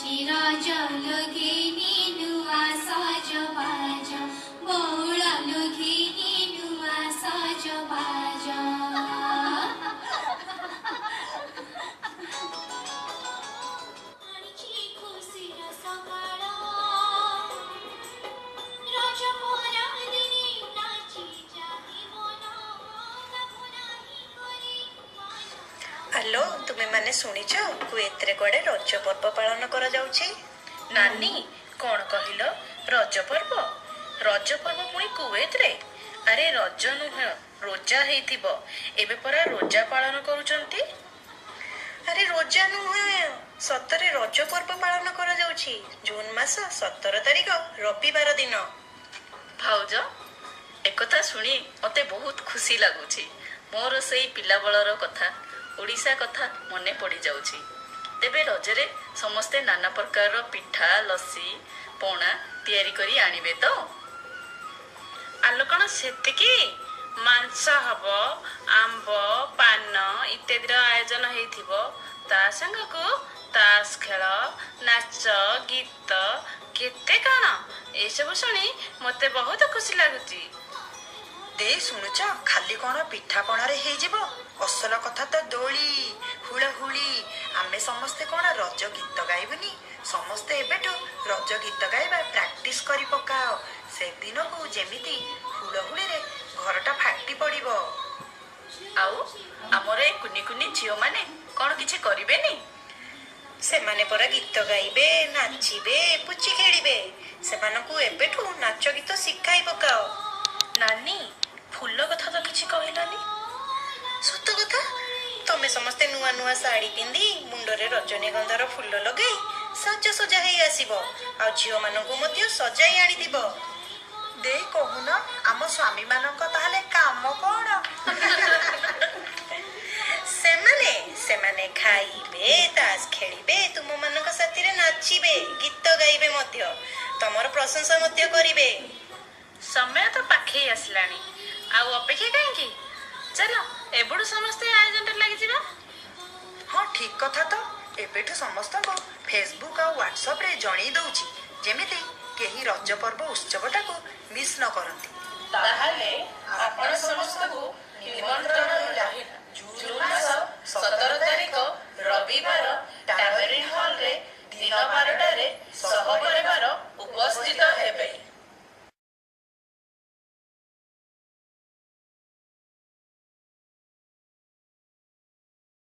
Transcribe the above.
ଆଜି ରଜ ଲୋ ଘେନି ନୂଆ ସଜବାଜ, ବଉଳ ଲୋ ଘେନି ନୂଆ ସଜବାଜ। ଆଣିଛି ଖୁସିର ସକାଳ, ରଜ ପରା ଦିନେ ନାଚି ଚାହିଁ ମନ, ଲାଭ ନାହିଁ କରି। ଆଲୋ, ତୁମେମାନେ ଶୁଣିଛ, କୁଏତରେ କୁଆଡେ ରଜ ପର୍ବ ପାଳନ କରାଯାଉଛି। ନାନୀ, କଣ କହିଲ? ରଜ ପର୍ବ? ରଜ ପର୍ବ ପୁଣି କୁଏତରେ? ଆରେ ରଜ ନୁହେଁ, ରୋଜା ହେଇଥିବ। ଏବେ ପରା ରୋଜା ପାଳନ କରୁଛନ୍ତି। ଆରେ ରୋଜା ନୁହେଁ, ସତରେ ରଜ ପର୍ବ ପାଳନ କରାଯାଉଛି ଜୁନ ମାସ 17 ତାରିଖ ରବିବାର ଦିନ। ଭାଉଜ, ଏକଥା ଶୁଣି ମତେ ବହୁତ ଖୁସି ଲାଗୁଛି। ମୋର ସେଇ ପିଲାବେଳର କଥା, ଓଡ଼ିଶା କଥା ମନେ ପଡ଼ିଯାଉଛି। ତେବେ ରଜରେ ସମସ୍ତେ ନାନା ପ୍ରକାରର ପିଠା, ଲସି, ପଣା ତିଆରି କରି ଆଣିବେ ତ? ଆଲୋ କଣ ସେତିକି? ମାଂସ ହବ, ଆମ୍ବ, ପାନ ଇତ୍ୟାଦିର ଆୟୋଜନ ହେଇଥିବ। ତା ସାଙ୍ଗକୁ ତାସ ଖେଳ, ନାଚ ଗୀତ, କେତେ କଣ। ଏସବୁ ଶୁଣି ମତେ ବହୁତ ଖୁସି ଲାଗୁଛି। ଦେଇ ଶୁଣୁଛ, ଖାଲି କଣ ପିଠାପଣାରେ ହେଇଯିବ? ଅସଲ କଥା ତ ଦୋଳି, ହୁଳହୁଳି। ଆମେ ସମସ୍ତେ କଣ ରଜ ଗୀତ ଗାଇବୁନି? ସମସ୍ତେ ଏବେଠୁ ରଜ ଗୀତ ଗାଇବା ପ୍ରାକ୍ଟିସ କରି ପକାଅ, ସେଦିନକୁ ଯେମିତି ହୁଳହୁଳିରେ ଘରଟା ଫାଟି ପଡିବ। ଆଉ ଆମର ଏ କୁନି କୁନି ଝିଅମାନେ କଣ କିଛି କରିବେନି? ସେମାନେ ପରା ଗୀତ ଗାଇବେ, ନାଚିବେ, ପୁଚି ଖେଳିବେ। ସେମାନଙ୍କୁ ଏବେଠୁ ନାଚ ଗୀତ ଶିଖାଇ ପକାଅ। ନାନୀ, ଫୁଲ କଥା ତ କିଛି କହିଲନି। ସତ କଥା, ତମେ ସମସ୍ତେ ନୂଆ ନୂଆ ଶାଢୀ ପିନ୍ଧି, ମୁଣ୍ଡରେ ରଜନୀଗନ୍ଧାର ଫୁଲ ଲଗେଇ ସାଜସଜା ହେଇ ଆସିବ, ଆଉ ଝିଅମାନଙ୍କୁ ମଧ୍ୟ ସଜାଇ ଆଣିଥିବ। ଦେଇ କହୁନ, ଆମ ସ୍ୱାମୀ ମାନଙ୍କ ତାହେଲେ କାମ କଣ? ସେମାନେ ସେମାନେ ଖାଇବେ, ତାସ ଖେଳିବେ, ତୁମମାନଙ୍କ ସାଥିରେ ନାଚିବେ, ଗୀତ ଗାଇବେ ମଧ୍ୟ, ତମର ପ୍ରଶଂସା ମଧ୍ୟ କରିବେ। ସମୟ ତ ପାଖେଇ ଆସିଲାଣି, ଆଉ ଅପେକ୍ଷା କାହିଁକି? ଚାଲ ଏବେଠୁ ସମସ୍ତେ ଆୟୋଜନରେ ଲାଗିଯିବା। ହଁ, ଠିକ କଥା ତ। ଏବେଠୁ ସମସ୍ତଙ୍କୁ ଫେସବୁକ୍ ଆଉ ହ୍ୱାଟ୍ସଆପରେ ଜଣେଇ ଦଉଛି, ଯେମିତି କେହି ରଜ ପର୍ବ ଉତ୍ସବଟାକୁ ମିସ୍ ନ କରନ୍ତି। ତାହେଲେ ଆପଣ ସମସ୍ତଙ୍କୁ